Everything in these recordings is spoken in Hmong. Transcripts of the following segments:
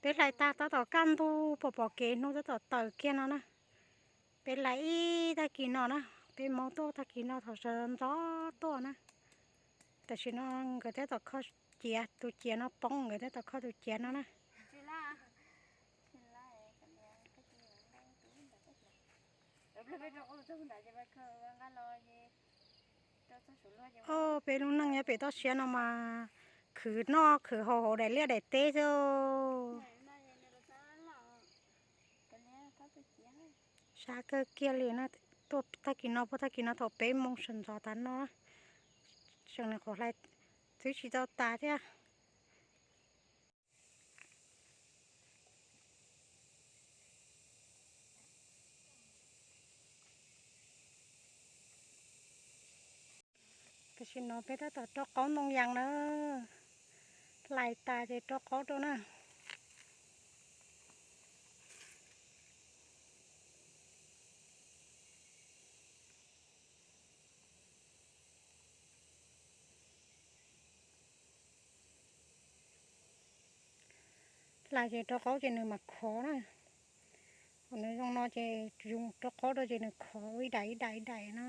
Peb hlais tag tab tom kaj ntug pom pom kev hnub tab tom tawm kiag no na. Peb hlais ib tag kis no na, peb hmoob tuaj tag kis no thaum sawv ntxov tuaj na. Tam sim no nkawd tab tom kho ciav, tus ciav no poob nkawd tab tom kho tus ciav no na. Ob peb lub neej nyob pem toj siab no mas khwv noj khwv haus hauv daim liaj daim teb xwb. Sab kawg kiag li na, tuaj tag kis no puag tag kis no thaum peb moo sawv ntxov tas no, tseem nws qhuav hlais twb tsis tau tas thiab. Tam sim no peb tab tom rau qaub ntoo yas na, hlais tas ces rau qaub rau na. Hlais ces rau qaub ces nws mam khov na. Nws zoo no ces rau qaub rau ces nws khov ua ib daim ib daim ib daim na.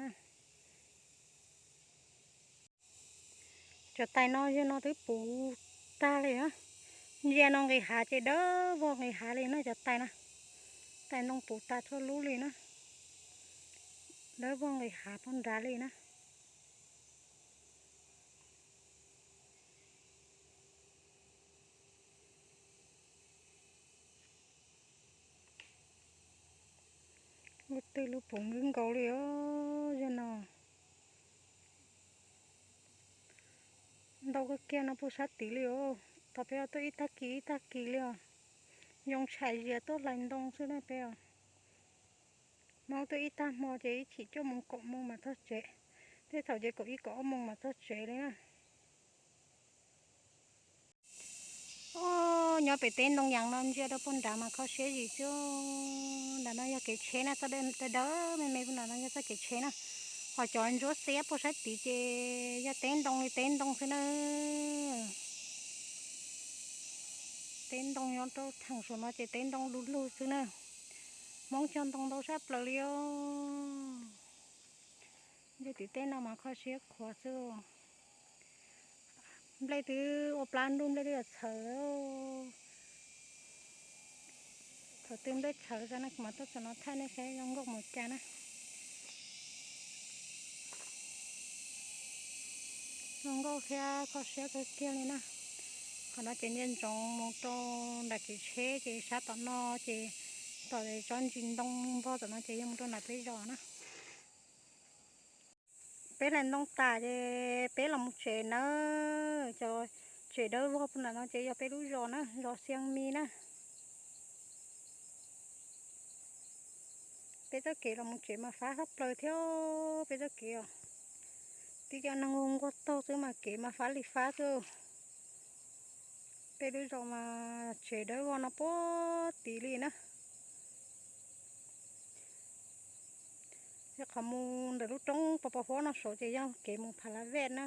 Cov tais no yog no twb puv tag li na. Ntsia no nqis hav ces dawb vog nqis hav li na cov tais na. Tais ntoo puv tas txhua lub li na. Dawb vog nqis hav pog nrad li na. Lub twg lub puv nkaus nkaus li os, yog no. Ntau kawg kiag no puag sab tid li os. Tau peb tuaj ib tag kis ib tag kis li os. Yoo tshais zias tuaj hlais ntoo xwb na peb os. Hmoob tuaj ib tag hmo ces ib chim cuaj moo kaum moo mas txog tsev. Tej thaum ces kaum ib kaum ob moo mas txog tsev li na. Nyob pem teb ntoo yas no ntsia rau puag nrad mas kho siab zim xwb. Nram no yog kev tsheb na, txoj dawb dawb me me puag nrad no yog txoj kev tsheb na. Ho cov ntsuab xiab puag sab tid ces yog teb ntoo li teb ntoo xwb na. Teb ntoo nyob rau theem saum no ces teb ntoo du lug xwb na. Hmoob cog ntoo ntau sab plaws li os. Nce tim teb no mas kho siab khuav xwb. Nplej twb ua plab ntuj, nplej twb yuav txhawv. Thaum twg nplej txhawv tas no kuv mam tuaj txog no thaij nej saib zoo nkauj mus cas na. Zoo nkauj thiab kho siab kawg kiag li na. Qhov no ces nce ntsoov mus rau nram kev tsheb ces sab tom no ces tom tsob ntsis ntoo npog tom no ces yog mus rau nram peb zos na. Peb hlais ntoo tas ces peb los mus tsev nawb. Cov tsev dawb vog puag nram no ces yog peb lub zos na, zos Xiav Mis na. Peb txoj kev los mus tsev mas fab tshaj plaws thiab peb txoj kev os. Tib cov neeg nquag taug xwb mas kev mas fab li fab xwb. Peb lub zos mas tsev dawb vog no puag tid li na. Qhov mus ntawm lub roob pos pos huab no saud ces yog kev mus Pha La Vej na.